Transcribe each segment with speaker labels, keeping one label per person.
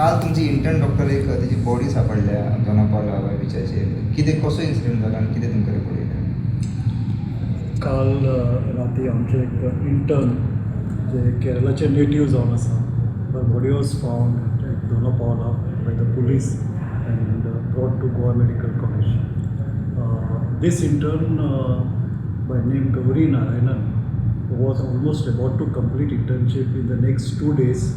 Speaker 1: काल तुमची intern doctor एक तेजी बॉडी सापडल्या दोना पावला बिचाचेर. कितें, कसो इन्सिडंट जाला आनी कितें तुमकां रिपोर्ट येयल्या?
Speaker 2: काल राती आमचे एक इंटर्न जे केरलाचे नेटीव जावन आसा, her body was found at Dona Paula by the police and brought to Goa Medical College. This intern, by name Gauri Narayanan, was almost about to complete internship in the next 2 days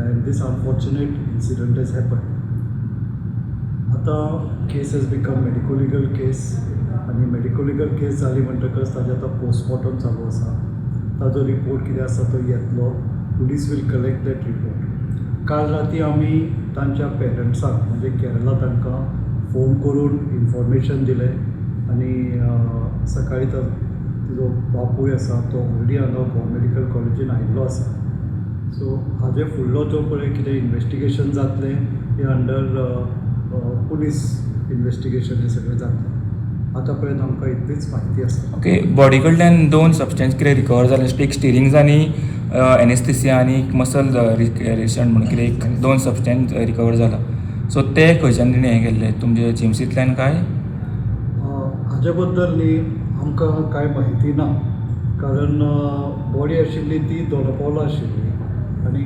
Speaker 2: and this unfortunate incident has happened. आतां case has become medico legal case आनी medico legal केस जाली म्हणटकच ताजें आतां postmortem चालू आसा. ताजो report कितें आसा तो येतलो. Police will collect that report. काल राती आमी तांच्या पेरंट्सांक, म्हणजे केरला, तांकां फोन करून इन्फॉर्मेशन दिलें आनी सकाळीं तिजो बापूय आसा तो ऑलरेडी हांगा गोवा मेडिकल कॉलेजीन आयिल्लो आसा. सो हाजे फुडलो जो पळय कितें इन्वेस्टिगेशन जातलें हें अंडर पुलीस इन्वेस्टिगेशन हें सगळें जातलें. आतां पर्यंत आमकां इतलीच म्हायती आसा.
Speaker 3: ओके, बॉडी कडल्यान दोन सबस्टन्स कितें रिकवर जाले, एक स्टिरिंग्स आनी एनेस्थेसिया आनी एक मसल रिलेक्सेंट म्हणून कितें एक दोन सबस्टन्स रिकवर जाला. सो ते खंयच्यान तेणी हें केल्ले, तुमचे जीएमसींतल्यान काय?
Speaker 2: हाजे बद्दल न्ही आमकां कांय म्हायती ना, कारण बॉडी आशिल्ली ती दोना पावला आशिल्ली आनी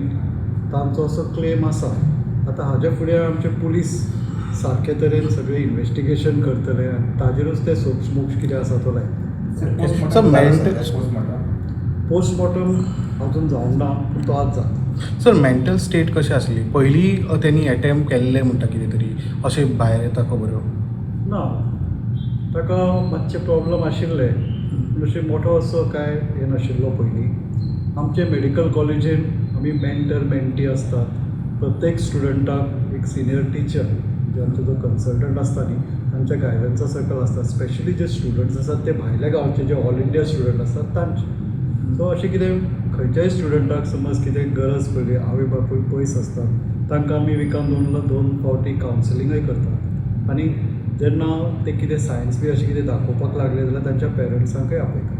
Speaker 2: तांचो असो क्लेम आसा. आतां हाजे फुडें आमचे पुलीस सारके तरेन सगळें इन्वेस्टिगेशन करतले आनी ताजेरूच ते सोक्षमोक्ष कितें आसा तो लायतले.
Speaker 4: Sir, mental-
Speaker 1: postmortem?
Speaker 2: Postmortem अजून जावंक ना, पूण तो आज जाता.
Speaker 4: सर, मेंटल स्टेट कशी आसली पयलीं? तेणी एटेम्प्ट केल्ले म्हणटा कितें तरी अशें भायर येता खबऱ्यो.
Speaker 2: ना, ताका मातशे प्रॉब्लम आशिल्ले, पूण अशें मोठो असो कांय हें नाशिल्लो. पयलीं आमचे मेडिकल कॉलेजीन आमी मेंटर मेंटी आसतात. प्रत्येक स्टुडंटाक एक सिनियर टिचर, जे आमचो जो कन्सल्टंट आसता न्ही, तांच्या गायडन्सा सकयल आसता. स्पेशली जे स्टुडंट्स आसात ते भायल्या गांवचे, जे ऑल इंडिया स्टुडंट आसतात तांचे. सो अशें कितें खंयच्याय स्टुडंटाक समज कितें गरज पडली, आवय बापूय पयस आसतात, तांकां आमी विकान दोन दोन फावटी कावन्सिलिंगय करतात आनी जेन्ना ते कितें सायन्स बी अशें कितें दाखोवपाक लागले जाल्यार तांच्या पेरंट्सांकय आपयतात.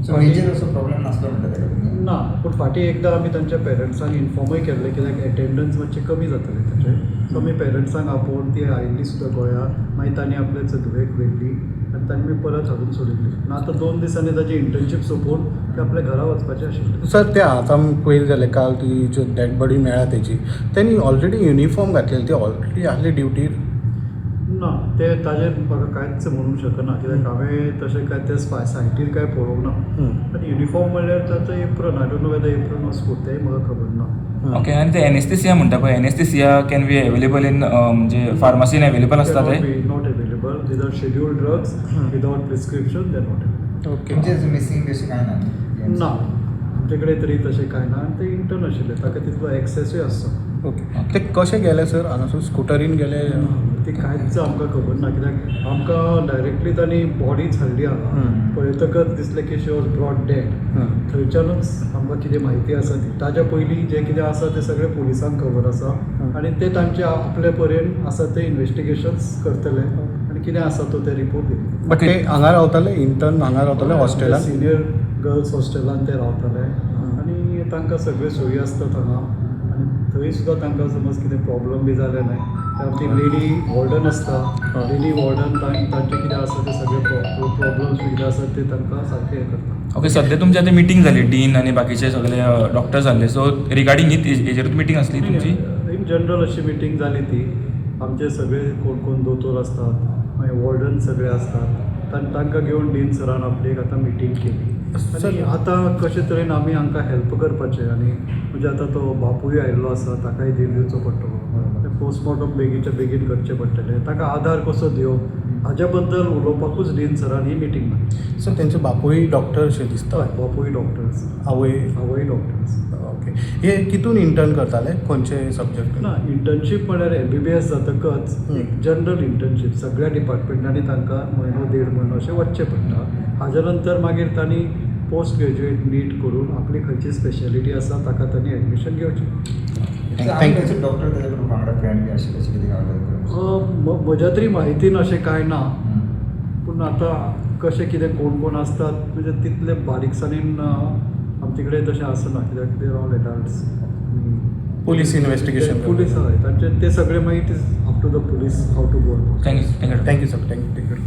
Speaker 1: सो मेजर असो प्रॉब्लेम नासलो म्हणटा ताका तुमी?
Speaker 2: ना, पूण फाटीं एकदां आमी तांच्या पेरंट्सांक इन्फॉर्मूय केल्लें, कित्याक एटेंडन्स मातशें कमी जातालें ताचें. सो आमी पेरंट्सांक आपोवन ती आयिल्ली सुद्दां गोंया. मागीर तांणी आपल्या चेडवेक व्हेल्ली आनी तांणी मागीर परत हाडून सोडिल्ली. ना आतां 2 दिसांनी ताजी इंटर्नशीप सोंपोवन ते आपल्या घरा वचपाचें आशिल्लें.
Speaker 4: सर, ते आतां पयर जालें, काल ती जो डेड बॉडी मेळ्ळा तेजी, तेणी ऑलरेडी युनिफॉर्म घातलेली, ती ऑलरेडी आहली ड्युटीर?
Speaker 2: ना, ते ताजेर म्हाका कांयच म्हणूंक शकना, कित्याक हांवें तशें कांय ते सायटीर कांय पळोवंक ना. आनी युनिफॉर्म म्हणल्यार ताचो apron, I don't know whether apron was put, तेंय म्हाका खबर ना.
Speaker 3: ओके, आनी ते एनेस्थेसिया म्हणटा पळय, anaesthesia can be available in म्हणजे फार्मासीन अवेलेबल आसता ते?
Speaker 2: Not available. These are scheduled drugs. Without prescription they not available.
Speaker 1: तुमचे मिसींग बी अशें कांय ना?
Speaker 2: ना, आमचे कडेन तरी तशें कांय ना आनी ते इंटर्न आशिल्ले, ताका तितलो एक्सेसूय आसचो.
Speaker 4: ओके, ते कशे गेले सर हांगासून? स्कुटरीन गेले?
Speaker 2: ती कांयच आमकां खबर ना, कित्याक आमकां डायरेक्टली तांणी बॉडीच हाडली हांगा. पळयतकच दिसलें की she was brought dead. थंयच्यानूच आमकां कितें म्हायती आसा ती. ताज्या पयलीं जें कितें आसा तें सगळें पुलिसांक खबर आसा आनी ते तांचे आपले परेन आसा ते इन्वेस्टिगेशन्स करतले आनी कितें आसा तो ते रिपोर्ट दितले.
Speaker 4: बट ते हांगा रावताले, इंटर्न हांगा रावताले हॉस्टेलान?
Speaker 2: सिनियर गर्ल्स हॉस्टेलान ते रावताले आनी तांकां सगळ्यो सोयी आसतात हांगा आनी थंय सुद्दां तांकां समज कितें प्रॉब्लम बी जालें न्हय, ते आमची लेडी वॉर्डन आसता. लेडी वॉर्डन तांचें कितें आसा ते सगळे प्रॉब्लम्स बी कितें आसा ते तांकां सारकें हें करता.
Speaker 3: ओके, सद्या तुमची आतां मिटींग जाली, डीन आनी बाकीचे सगळे डॉक्टर्स जाल्ले, सो रिगार्डींग ही हेजेरूच मिटींग आसली तुमची?
Speaker 2: इन जनरल अशी मिटींग जाली ती. आमचे सगळे कोण कोण दोतोर आसतात, मागीर वॉर्डन सगळे आसतात, तांकां घेवन डीन सरान आपली एक आतां मिटींग केली. आनी आतां कशे तरेन आमी हांकां हेल्प करपाचें आनी म्हणजे आतां तो बापूय आयिल्लो आसा, ताकाय धीर दिवचो पडटलो, पोस्टमॉर्टम बेगीनच्या बेगीन करचें पडटलें, ताका आदार कसो दिवप हाज्या बद्दल उलोवपाकूच डीन सरान ही मिटींग मारली.
Speaker 4: सर, तेंचे बापूय डॉक्टर अशें दिसता.
Speaker 2: हय, बापूय डॉक्टर आसा.
Speaker 4: आवय?
Speaker 2: आवय डॉक्टर आसा.
Speaker 4: ओके, हे कितून इंटर्न करताले, खंयचे सब्जॅक्ट?
Speaker 2: ना, इंटर्नशीप म्हळ्यार एमबीबीएस जातकच एक जनरल इंटर्नशीप, सगळ्या डिपार्टमेंटांनी तांकां म्हयनो देड म्हयनो अशें वचचें पडटा. हाज्या नंतर मागीर तांणी पोस्ट ग्रॅज्युएट नीट करून आपली खंयची स्पेशलिटी आसा ताका तांणी एडमिशन घेवचें.
Speaker 4: Thank you.
Speaker 1: Doctor ताच्या बरोबर वांगडा फ्रेंड बी आशिल्ले अशें कितें गावलें?
Speaker 2: म्हज्या तरी म्हायतीन अशें कांय ना, पूण आतां कशें कितें कोण कोण आसतात म्हणजे तितले बारीकसाणेन आमचे कडेन तशें आसना, कित्याक they all adults.
Speaker 4: Police investigation.
Speaker 2: Police हय, तांचे ते सगळे मागीर it is up to the police how to go.
Speaker 3: Thank you, thank you.
Speaker 4: Thank you sir, thank you.